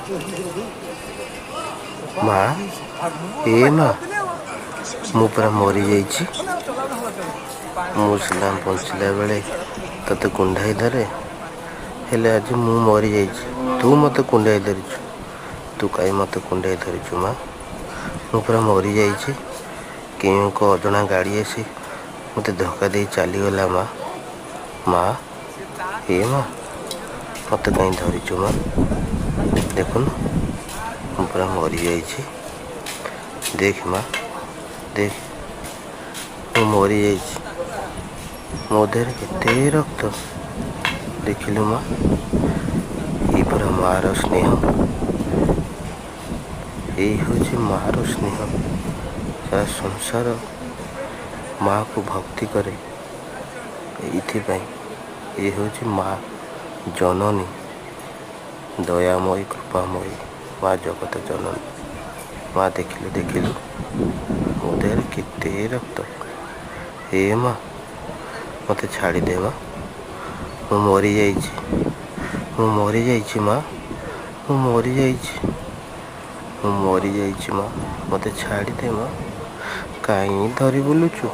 ମା, ଏ ମା, ମୁଁ ପରା ମରିଯାଇଛି। ମୁଁ ସିନା ବଞ୍ଚିଲା ବେଳେ ତୋତେ କୁଣ୍ଢାଇ ଧରେ, ହେଲେ ଆଜି ମୁଁ ମରିଯାଇଛି, ତୁ ମୋତେ କୁଣ୍ଢାଇ ଧରିଛୁ। ତୁ କାହିଁ ମୋତେ କୁଣ୍ଢାଇ ଧରିଛୁ ମା? ମୁଁ ପରା ମରିଯାଇଛି। କେଉଁ ଏକ ଅଜଣା ଗାଡ଼ି ଆସି ମୋତେ ଧକ୍କା ଦେଇ ଚାଲିଗଲା ମା। ମା, ଏ ମା, ମୋତେ କାହିଁ ଧରିଛୁ ମା? ଦେଖୁନୁ, ମୁଁ ପରା ମରିଯାଇଛି। ଦେଖ ମା, ଦେଖ, ମୁଁ ମରିଯାଇଛି। ମୋ ଦେହରେ କେତେ ରକ୍ତ ଦେଖିଲୁ ମା। ଏଇ ପରା ମାର ସ୍ନେହ, ଏଇ ହେଉଛି ମାର ସ୍ନେହ। ସାରା ସଂସାର ମାକୁ ଭକ୍ତି କରେ ଏଇଥିପାଇଁ। ଏ ହେଉଛି ମା ଜନନୀ, ଦୟାମୟୀ, କୃପାମୟୀ ମା ଜଗତ ଜନନୀ। ମା, ଦେଖିଲୁ ଦେଖିଲୁ, ମୋ ଦେହରେ କେତେ ରକ୍ତ। ହେ ମା, ମୋତେ ଛାଡ଼ିଦେ ମା, ମୁଁ ମରିଯାଇଛି। ମୁଁ ମରିଯାଇଛି ମା, ମୁଁ ମରିଯାଇଛି, ମୁଁ ମରିଯାଇଛି ମା, ମୋତେ ଛାଡ଼ିଦେ ମା। କାହିଁ ଧରି ବୁଲୁଛୁ?